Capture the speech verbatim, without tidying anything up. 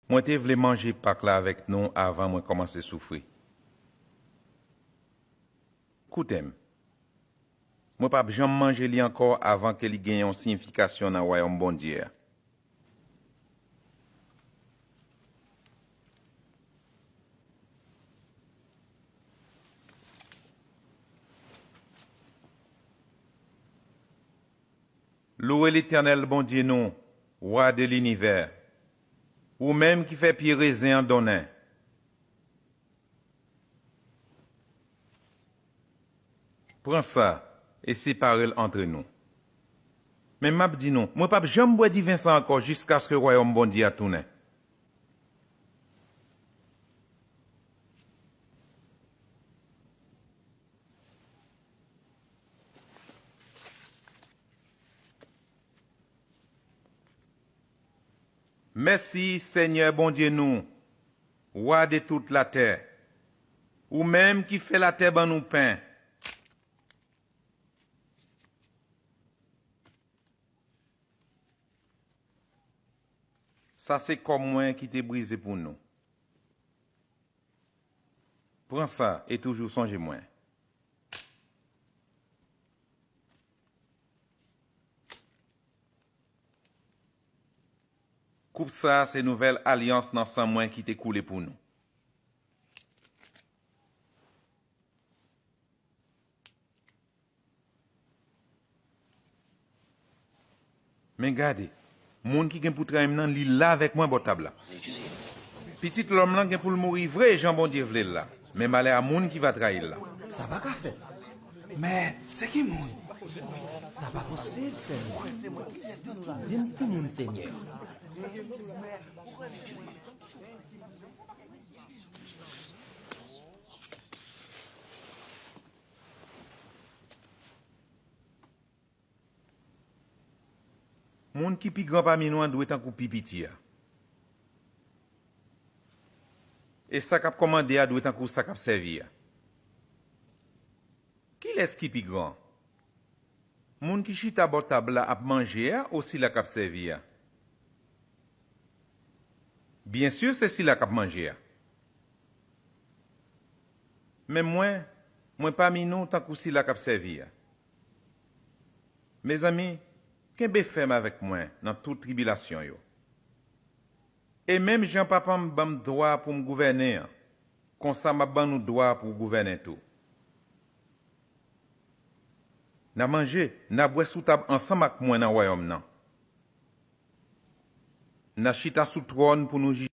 Mwen te vle manje Pak la avèk nou avan mwen kòmanse soufri. Koute m. Mwen p ap janm manje li ankò avan ke li gen yon siyifikasyon nan Wayòm Bondye a. Louwe Letènèl, Bondye nou, Wa de linivè, ou menm ki fè pye rezen an donnen. Pran sa e separe l antre nou. Men m ap di nou, mwen p ap janm bwè diven sa ankò jiskaske Wayòm Bondye a tounen. Mèsi, Senyè Bondye nou, Wa de tout latè, ou menm ki fè latè ban nou pen. Sa se kò mwen ki te brize pou nou. Pran sa e toujou sonje mwen. Koup sa a se nouvèl alyans nan san mwen ki te koule pou nou. Men gade, moun ki gen pou trayi m nan, li la avèk mwen bò tab la. Pitit lòm lan gen pou l mouri vre, jan Bondye vle l la. Men malè a moun ki va trayi l la. Sa pa ka fèt. Men, se ki moun? Sa pa posib, Senyè. Di m ki moun, Senyè. Moun ki pi gran pami nou an dwe tankou pi piti a. E sa k ap kòmande a dwe tankou sa k ap sèvi a. Kilès ki pi gran? Moun ki chita bò tab la ap manje a o sila k ap sèvi a? Byen si, se sila k ap manje a. Men mwen, mwen pami nou tankou sila k ap sèvi a. Mezanmi, kenbe fèm avèk mwen nan tout tribilasyon yo. E menm jan Papa m ban m dwa pou m gouvènen an, konsa m ap ban nou dwa pou w gouvènen tou. N a manje, n a bwè sou tab ansanm ak mwen nan wayòm nan. N a chita sou twòn pou nou